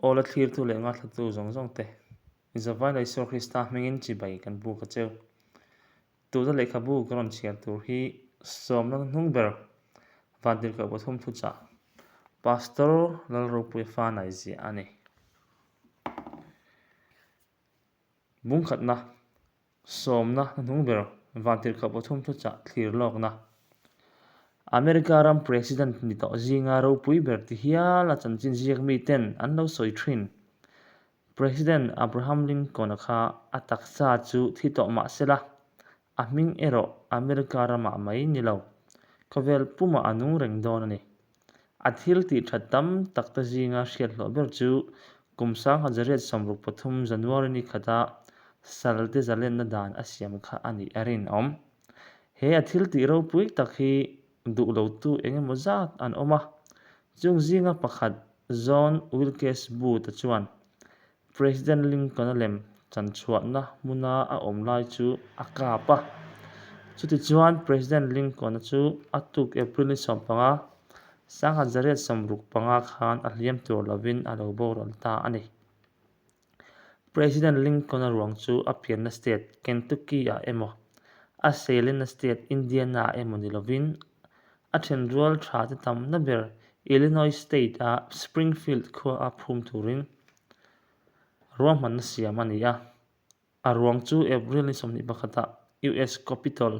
Aw la thlirtu leh ngaithlatu zawng zawng te, Zavai leh Isua Krista hmingin chibai kan buk a cheu. Tuna lehkhabu ka rawn chhiar tur hi sawmna hnung ber Vantirhkoh pathum thuchah Pastor Lalropuia fa naiziah a ni. Bungkhatna, sawmna hnuhnung ber Vantirhkoh pathum thuchah thlir lawkna. America ram President ni tawh zinga ropui ber ti hial a chanchin ziak miten an lo sawi thin. President Abraham Lincoln-a kha a taksa chu thi tawh mah sela, a hming erawh America ramah mai ni lo, khawvel pumah a nung reng dawn a ni. A thil tih that tam tak te zinga hriat hlawh ber chu kum 1963 January ni khata salte zalenna dan a siam kha a nih a rinawm. He a thil tih ropui tak hi duh lotu eng emaw zat an awm a, chung zinga pakhat John Wilkes Booth-a chuan President Lincoln-a lem chanchhuahna hmuna a awm lai chu a kap a. Chutichuan President Lincoln-a chu a tuk April ni 15, 1865 khan a hliam tur lovin a lo boral ta a ni. President Lincoln-a ruang chu a pianna state Kentucky-ah emaw, a seilenna state Indiana-ah emaw ni lovin a thenrual tha te tamna ber Illinois State-a Springfield khua-a phum turin ruahmanna siam a ni a. A ruang chu April ni 21-ah US Capitol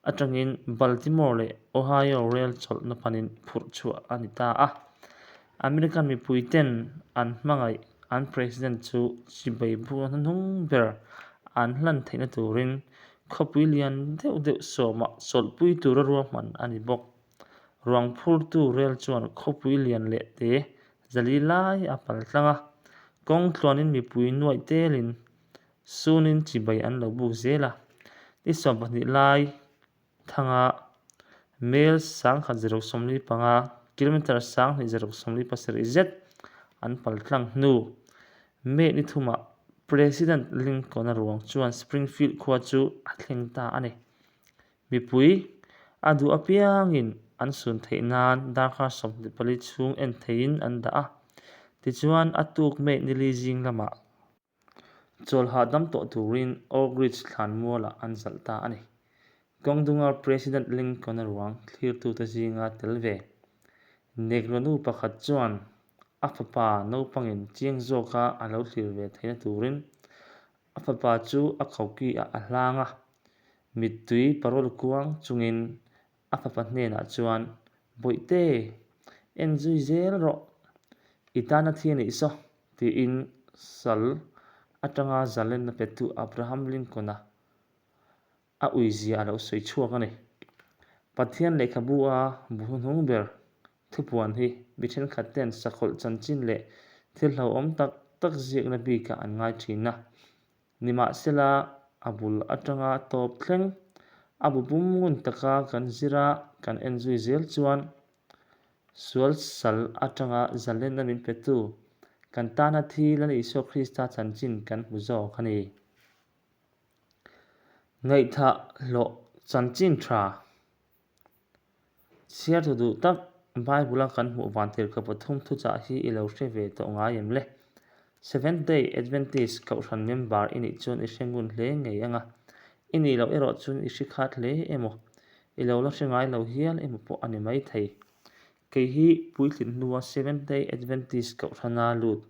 atangin Baltimore leh Ohio rel chawlhna panin phurh chhuah a ni ta a. American mipuiten an hmangaih an President chu chibai bukna hnuhnung ber an hlan theihna turin Khawpui lian deuh deuh sawmah chawlhpui tura ruahman a ni bawk. Ruang phurtu rel chuan khawpui lian leh te zali lai a pal tlang a, kawng tluanin mipui nuaih telin sunin chibai an lo buk zel a. Ni 12 lai thanga mel 1045, kilometre 2047 zet an pal tlang hnu May ni thumah President Lincoln-a ruang chuan Springfield khua chu a thleng ta a ni. Mipui a duh apiangin an sun theih nan darkar 24 chhung en theihin an dah a. Tichuan a tuk May nili zing lamah chawl hahdam tawh turin Oak Ridge thlanmualah an zalh ta a ni. Kawngdunga President Lincoln-a ruang thlirtute zinga tel ve Negro nu pakhat chuan a fapa naupangin chiang zawka a lo thlir ve theihna turin a fapa chu a koki ah a hlang a, mittui parawl kuang chungin a fapa hnenah chuan, Bawihte, en zui zel rawh, i tana thi a nih saw, tiin sal atanga zalenna petu Abraham Lincoln-a a uizia a lo sawi chhuak a ni. Pathian lehkhabu a bu hnuhnung ber Thupuan hi mi thenkhat ten sakhawlh chanchin leh thil hlauhawm tak tak ziakna bikah an ngai thin a. Nimahsela, a bul atanga tawp thleng, a bu pum ngun taka kan zira kan en zui zel chuan sual sal atanga zalenna min petu kan tana thi Lal Isua Krista chanchin kan hmu zawk a ni. Ngaihthah hlawh chanchin tha. Chhiartu duh tak, Bible-a kan hmuh vantirhkoh pathum thuchah hi i lo hre ve tawh ngai em le? Seventh-day Adventist kohhran member i nih chuan i hre ngun hle ngei ang a, i nih loh erawh chuan i hre khat hle emaw, i lo la hre ngai lo hial emaw pawh a ni maithei. Kei hi puitlin hnua Seventh-day Adventist kohhrana lut,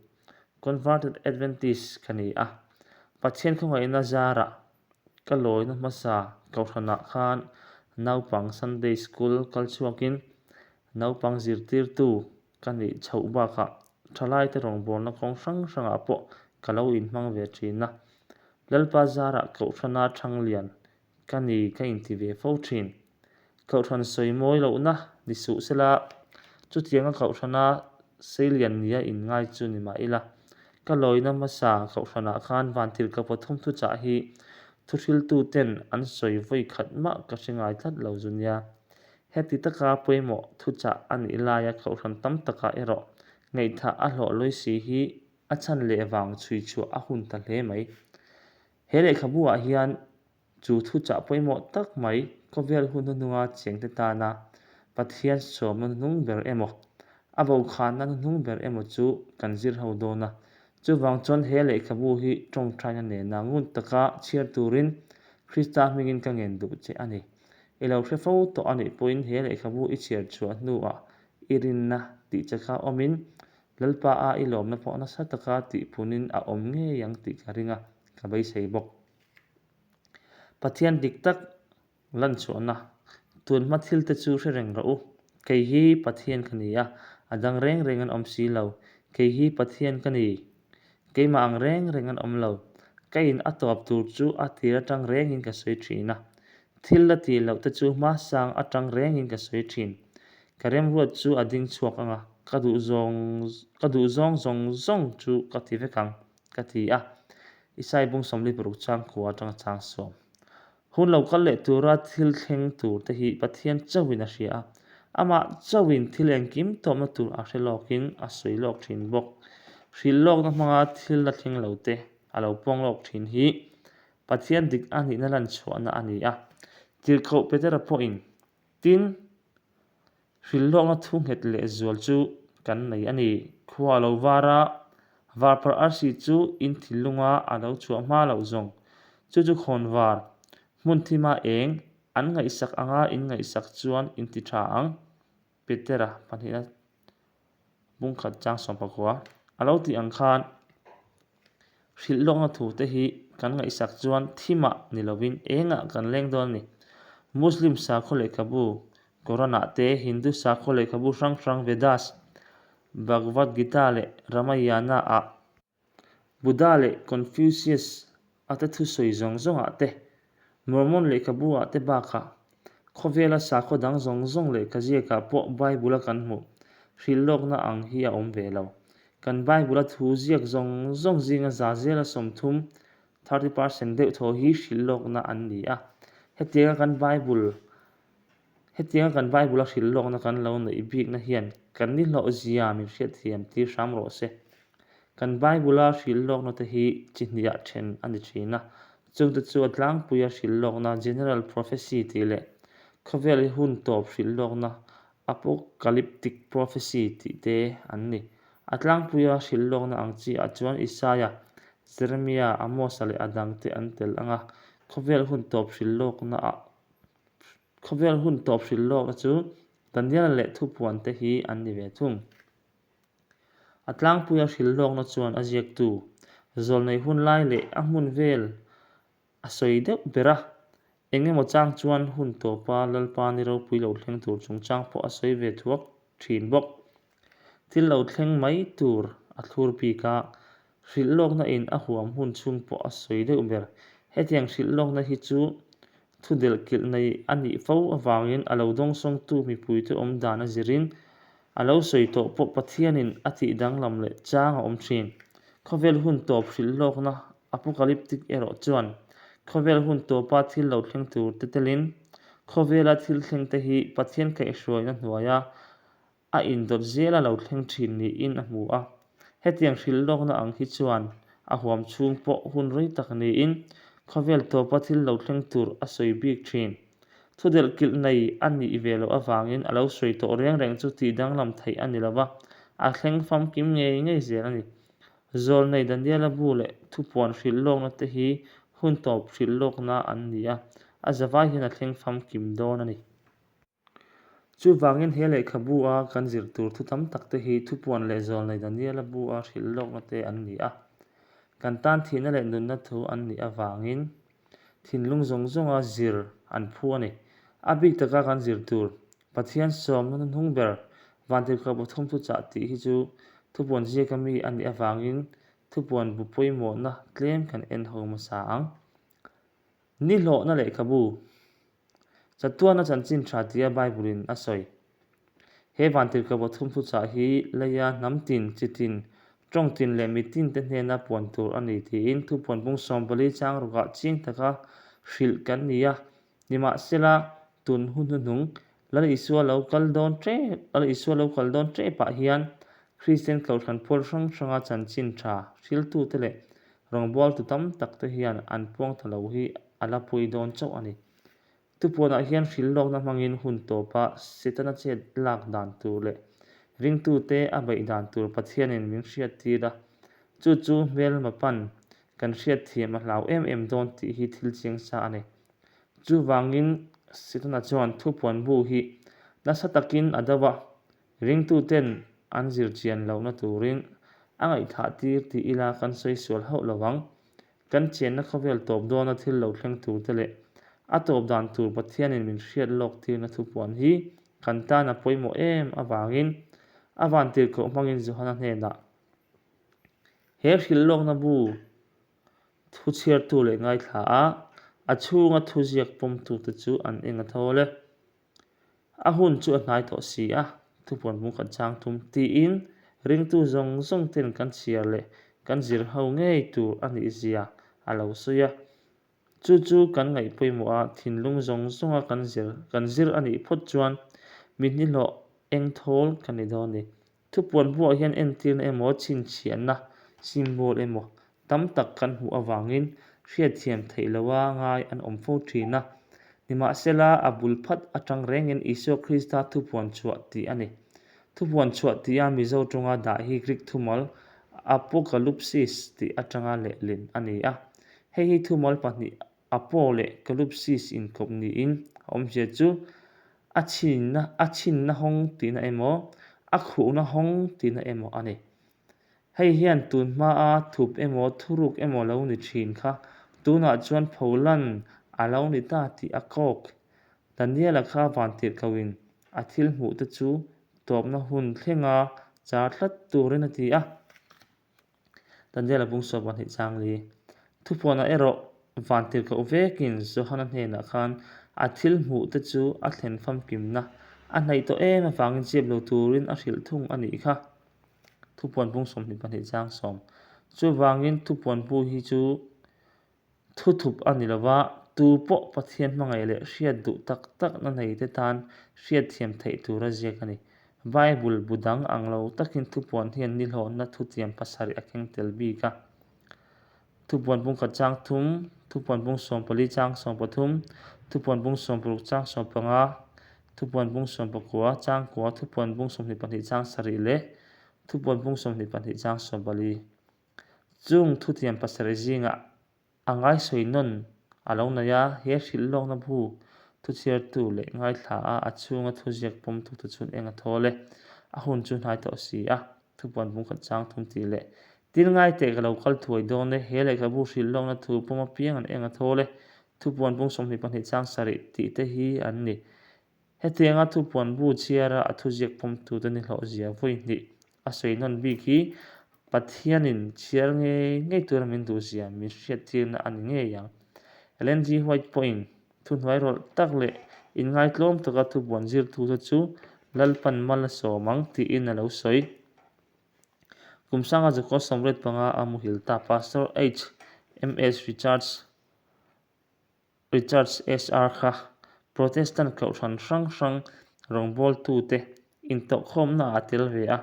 Converted Adventist, ka ni a, Pathian khawngaihna zarah Ka lawina hmasa kohhranah khan naupang Sunday School kal chhuakin naupang zirtirtu ka nih chhoh bakah thalaite rawngbawlna kawng hrang hrangah pawh ka lo inhmang ve thin a. Lalpa zarah kohhrana Thanglian ka ni ka inti ve fo thin. Kohhran sawi mawi lohna ni suh sela, chutianga kohhrana seilian nia inngai chu ni mah ila, ka lawina hmasa kohhranah khan vantirhkoh pathum thuchah hi thuhriltuten an sawi vawi khat mah ka hre ngai tlat lo zu nia. Heti taka pawimawh thuchah a nih laia kohhran tam takah erawh ngaihthah a hlawh lawi si hi a chhan leh vang chhui chhuah a hun ta hle mai. He lehkhabu-ah hian Chu thuchah pawimawh tak mai khawvel hun hnuhnunga chengte tana Pathian sawmna hnuhnung ber emaw? A vokhanna hnuhnung ber emaw chu kan zir ho dawn a. Chuvang chuan he lehkhabu hi tawngtaina nena ngun taka chhiar turin Krista hmingin ka ngen duh che a ni. I lo hre fo tawh a nih pawhin he lehkhabu i chhiar chhuah hnuah i rinna tih chaka awmin Lalpa a i lawmna pawh nasa taka tihpunin a awm ngei ang tih ka ring a, ka beisei bawk. Pathian dik tak Lanchhuahna, Tunhma thilte chu hre reng rawh u. Kei hi Pathian ka ni a, a dang reng reng an awm si lo. Kei hi Pathian ka ni. Keimah ang reng reng an awm lo. Ka in a tawp tur chu a tir atang rengin ka sawi thin a. Thil la tih loh te chu hmasang atang rengin ka sawi thin. Ka remruat chu a ding chhuak ang a, ka duh zawng ka duh zawng zawng zawng chu ka ti vek ang, ka ti a. Isai bung 46 chang kua atanga chang sawm. Hun lo kal leh tura thil thleng tur te hi Pathian chauhin a hria a, amah chauhin thil engkim tawpna tur a hre lawkin a sawi lawk thin bawk. Hrilh lawkna hmanga thil la thleng lo te a lo puang lawk thin hi Pathian dik a nihna lanchhuahna a ni a. Tirhkoh Petera pawhin, Tin, Hrilhlawkna thu nghet leh zual chu kan nei a ni. Khua a lo var a, varparh arsi chu in thinlunga a lo chhuah hma loh zawng. Chu chu khawn var, hmun thima eng, an ngaihsak anga in ngaihsak chuan in ti tha ang. Petera pahnihna bungkhat chang sawmpakua a lo tih ang khan Hrilhlawkna thute hi kan ngaihsak chuan thimah ni lovin engah kan leng dawn a ni. Muslim sakhaw lehkhabu Quran-ah te, Hindu sakhaw lehkhabu hrang hrang Vedas, Bhagavad Gita leh Ramayana-ah, Buddha leh Confucius-a te thusawi zawng zawngah te, Mormon lehkhabu-ah te bakah khawvela sakhaw dang zawng zawng lehkha ziakah pawh Bible-a kan hmuh hrilhlawkna ang hi a awm ve lo. Kan Bible-a thu ziak zawng zawng zinga za zela 30, 30%, deuh thaw hi hrilhlawkna an ni a. Hetianga kan Bible Hetianga kan Bible-a hrilhlawkna kan lo neih bikna hian kan nihlawh zia min hriatthiam tir hram rawh se. Kan Bible-a hrilhlawkna te hi chi hniah then a ni thin a, chungte chu a tlangpuia hrilhlawkna, general prophecy, tih leh khawvel hi hun tawp hrilhlawkna, apocalyptic prophecy, tih te an ni. A tlangpuia hrilhlawkna ang chi ah chuan Isaia, Jeremia, Amosa leh a dangte an tel ang a, khawvel hun tawp hrilhlawkna ah Khawvel hun tawp hrilh lawkna chu Daniel leh Thupuan te hi an ni ve thung. A tlangpuia hrilh lawkna chuan a ziaktu, zawlnei hun lai leh a hmun vel a sawi deuh ber a, eng emaw chang chuan hun tawpa Lalpa ni ropui lo thleng tur chungchang pawh a sawi ve thuak thin bawk. Thil lo thleng mai tur a thlur bik a, hrilh lawkna in a huam hun chhung pawh a sawi deuh ber. Hetiang hrilh lawkna hi chu thu delhkilh nei a nih fo avangin a lo dawngsawngtu mipuite awm dan a zirin a lo sawi tawh pawh Pathianin a tih danglam leh chang a awm thin. Khawvel hun tawp hrilh lawkna apocalyptic erawh chuan khawvel hun tawpa thil lo thleng tur te telin khawvela thil thleng te hi Pathian kaihhruaina hnuaia a indawt zel a lo thleng thin niin a hmu a. Hetiang hrilh lawkna ang hi chuan a huam chhung pawh hun rei tak niin khawvel tawpa thil lo thleng tur a sawi bik thin. Thudelh kilh nei a nih ve loh avangin a lo sawi tawh reng reng chu tih danglam theih a ni lo va, a thleng famkim ngei ngei zel a ni. Zawlnei Daniela bu leh thupuan hrilh lawkna te hi hun tawp hrilh lawkna an ni a, a zavai hian a thleng famkim dawn a ni. Chuvangin he lehkhabu a kan zir tur thu tam tak te hi thupuan leh zawlnei Daniela bu a hrilh lawkna te an ni a. Kan tan thihna leh nunna thu an nih avangin thinlung zawng zawnga zir an phu a ni. A bik taka kan zir tur Pathian sawmna hnuhnung ber Vantirhkoh pathum thuchah tih hi chu thupuan ziaka mi a nih avangin thupuan bu pawimawhna tlem kan en ho hmasa ang. Nihlawhna lehkhabu Chatuana chanchin tha tia Bible-in a sawi. He vantirhkoh pathum thuchah hi leia hnam tin, chi tin, tawng tin leh mi tin te hnena puan tur a ni tiin thupuan bung 14 chang rukah ching taka hrilh kan ni a. Nimahsela, tun hun hnuhnung, Lal Isua lo kal dawn tep, Lal Isua lo kal dawn tepah hian Kristian kohhran pawl hrang hranga chanchin tha hriltute leh rawngbawltu tam tak te hian an puang ta lo hi a la pawi dawn chauh a ni. Tupuanah hian hrilhlawkna hmangin hun tawpa Setana chet lak dan tur leh Ringtute a beih dan tur Pathianin min hriattir a, chu chu hmelma pan kan hriatthiam a hlau em em dawn tih hi thil chiang sa a ni. Chuvangin Setana chuan thupuan bu hi nasa takin a do a, ringtuten an zir chian lohna turin a ngaihthah tir tih ila kan sawi sual hauh lo ang. Kan chianna khawvel tawp dawna thil lo thleng turte leh a tawp dan tur Pathianin min hriat lawk tirna thupuan hi kan tan a pawimawh em avangin a vantirhkoh hmangin Johana hnenah he hrilh lawkna bu thu chhiartu leh ngaithla a, a chhunga thuziak pawmtute chu an eng a thawl e. A hun chu a hnai tawh si a, thupuan bung khat chang thum tiin ringtu zawng zawng ten kan chhiar leh kan zir ho ngei tur a nih zia a lo sawi a. Chu chu kan ngaih pawimawh a, thinlung zawng zawnga kan zir kan zir a nih phawt chuan mi hnihlawh eng thawl kan ni dawn a ni. Thupuan buah hian entirna emaw chhinchhiahna, symbol, emaw tam tak kan hmuh avangin hriatthiam theih loha ngai an awm fo thin a. Nimahsela, a bul phat atang rengin Isua Krista thupuan chhuah tih a ni. Thupuan chhuah tia Mizo tawnga dah hi Greek thumal apokalupsis tih atanga lehlin a ni a. Hei hi thumal pahnih Apo leh Kalupsis inkawp niin a awmzia chu a chhinna a chhinna hawng tihna emaw, a khuhna hawng tihna emaw a ni. Hei hian tun hmaa thup emaw thuruk emaw lo ni thin kha tunah chuan pholan a lo ni ta tih a kawk. Daniela kha vantirhkohin a thil hmuhte chu tawpna hun thlenga char tlat turin a ti a. Daniela bung sawm pahnih chang li. Thupuanah erawh vantirhkoh vekin Johana hnenah khan a thil hmuh te chu a thlen famkimna a hnaih tawh em avangin chep lo turin a hrilh thung a nih kha. Thupuan bung 22 chang sawm. Chuvangin thupuan bu hi chu Thu thup a ni lova, tu pawh Pathian hmangaih leh hriat duh tak takna neite tan hriatthiam theih tura ziak a ni. Bible bu dang ang lo takin thupuan hian nihlawhna thutiam pasarih a keng tel bik a. Thupuan bungkhat chang thum, thupuan bung 14 chang 13, thupuan bung 16 chang 15, thupuan bung 19 chang kua, thupuan bung 22 chang sarih leh thupuan bung 22 chang 14. Chung thutiam pasarih zingah a ngaisawi nawn a lo nei a, he hrilh lawkna bu thuchhiartu leh ngaithla a, a chhunga thuziak pawmtute chuan eng a thawl e, a hun chu hnai tawh si a, thupuan bungkhat chang thum tih leh Tin ngaiteh ka lo kal thuai dawn e, he lehkhabu hrilh lawkna thu pawm apiang an eng a thawl e, thupuan bung 22 chang sarih tih te hi an ni. Hetianga thupuan bu chhiara a thuziak pawmtute ni hlawhzia vawi hnih a sawi nawn bik hi Pathianin chhiar ngei ngei tura min duhzia min hriattirna a ni ngei ang. Ellen G. White pawhin thuhnuai rawlh tak leh inngaitlawm taka thupuan zirtute chu Lalpan mal a sawm ang tiin a lo sawi. Kum sanga zakua 85 a muhil ta Pastor H. M. S. Richards Richards SR kha Protestant kohhran hrang hrang rawngbawltute intawhkhawmna ah a tel ve a.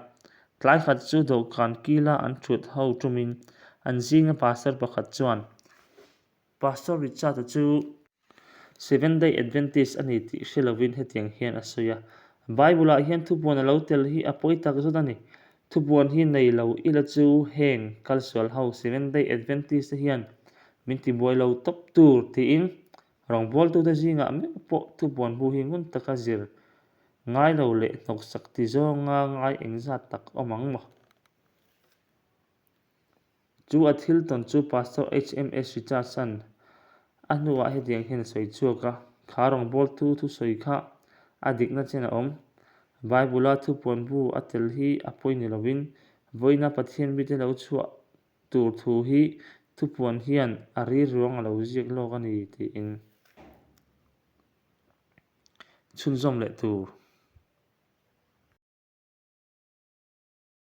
Tlai khat chu dawhkan kila an thut ho tumin an zinga pastor pakhat chuan, Pastor Richard-a chu Seventh Day Adventist a ni tih hre lovin hetiang hian a sawi a, Bible-ah hian thupuan a lo tel hi a pawi tak zet a ni. Thupuan hi nei lo ila chu heng kalsual ho Seventh Day Adventist te hian min tibuai lo tawp tur tiin rawngbawltute zingah meuh pawh thupuan bu hi ngun taka zir ngai lo leh hnawksak ti zawnga ngai engzat tak awm ang maw? Chu a thil tawn chu Pastor HMS Richards-a'n a hnuah hetiang hian a sawi chhuak a, Kha rawngbawltu thusawi kha a dikna chen a awm. Bible-a thupuan bu a tel hi a pawi ni lovin, vawiina Pathian mite lo chhuah tur thu hi thupuan hian a rilruang a lo ziak lawk a ni, tiin chhunzawm leh tur.